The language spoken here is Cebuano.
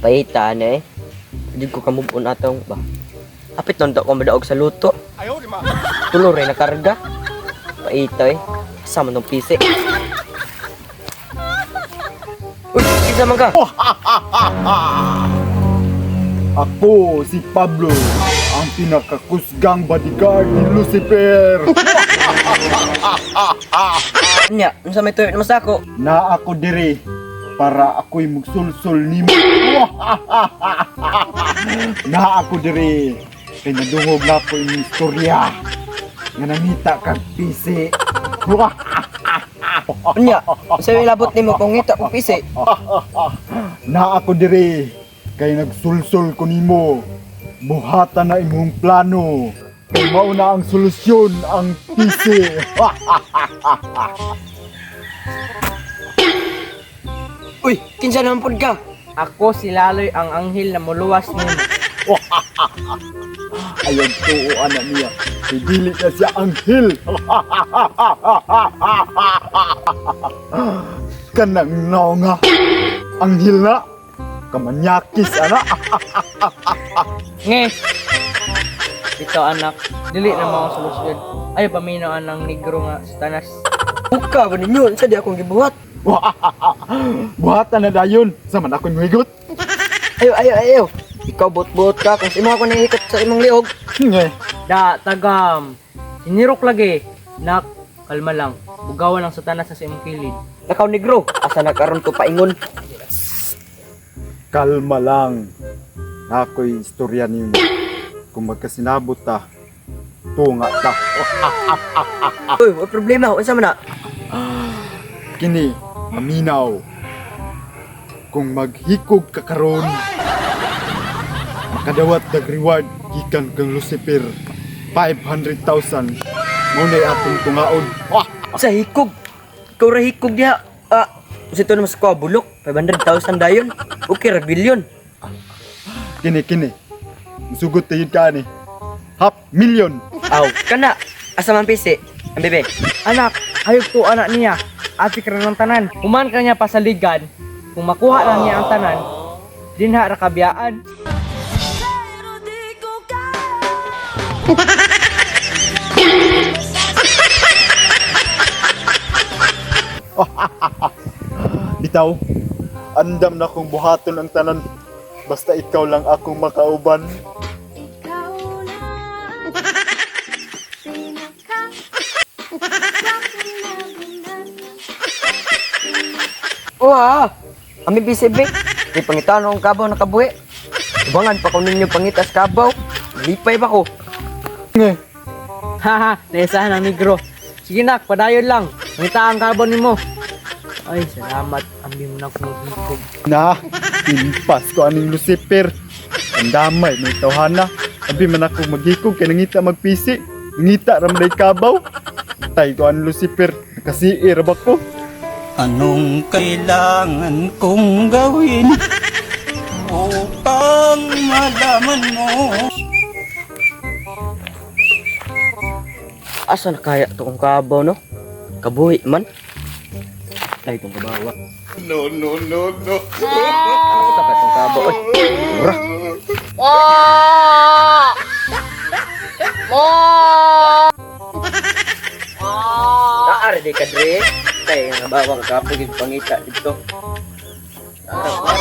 Paita na eh. Hindi ko kamove on atong ba. Apit nun ko madaog sa luto. Tulo rin nakarga. Paita eh. Sama nung pisi. Uy, kinsa man ka? Ako si Pablo, ang pinakakusgang bodyguard ni Lucifer. Nya, unsa may tuyo naman sa ako? Na ako dire para ako'y mugsulsul nimo. Na ako dire kay nadungog na ako imong istorya nga nangita kag pisi. Nya, unsa may labot nimo kung ngita kong pisi? Na ako dire kay nagsulsul ko nimo. Buhatan na imong plano. Kay mao na ang solusyon ang pisi. Uy, kinsa naman pud ka? Ako si Laloy ang anghel na muluwas nimo. Ayaw tuo anak niya. Kay dili na siya anghel. Kanang naonga. Anghel na. Kamanyakis ana. Nge. Ito anak, dili na mao ang solusyon. Ay paminaw anang negro nga satanas. Buka ba ninyo? Unsa di akong gibuhat? Buhatan na dayon. Sa man ako'y muhigot. Ayo, ayo, ayo. Ikaw buot-buot ka kung imo ako nahikot sa imong liog. Nge. Da tagam. Sinirok lagi. Nak, kalma lang. Bugawan ang satanas sa imong kilid. Nakaw negro, asa na karon ko paingon? Kalma lang. Ako'y istorya nimo. Kung magkasinabot ta, tunga ta. Uy, wa problema, unsa man na? Kini, maminaw. Kung maghikog ka karon, makadawat dag reward gikan kang Lucifer 500,000. Mao na'y atong tungaon. Ah! Sa hikog. Ikaw ra hikog diha. Ah, unsa to naman sa kuha bulok? 500,000 dayon. Okay ra billion. Kini kini. Musugot tayod ka ani. Half million. Aw, kana. Asa man pisi? Ang bebe. Anak, hayop to anak niya. Ati ka ng tanan. Human ka niya pasaligan. Kung makuha lang niya ang tanan, dinha ra kabiyaan. Bitaw, andam na kong buhaton ang tanan. Basta ikaw lang akong makauban. Ikaw na pinaka Uha! Ami bisi be. Di pangitano ang kabaw nakabuhi. Ubangan pa ko ninyo pangitas kabaw. Lipay ba ko? Nge. Haha, naisahan ang negro. Sige nak, padayon lang. Ngita ang carbon nimo. Ay, salamat. Ambi mo na akong maghikog. Na, impas ko aning Lucifer. Ang damay, may tawhana. Abi man ako maghikog kay nangita magpisi. Nangita ramday kabaw. Tay ko ang Lucifer. Nakasiir ba ko? Anong kailangan kong gawin upang malaman mo? Asa na kaya to kong kabaw no? Kabuhi man. Ay, itong kabawa. No, no, no, no. Asa ka itong kabaw? Ay, mura. Naar di ka dre. Tay nga bawang kapoy gid pangita dito. Naar.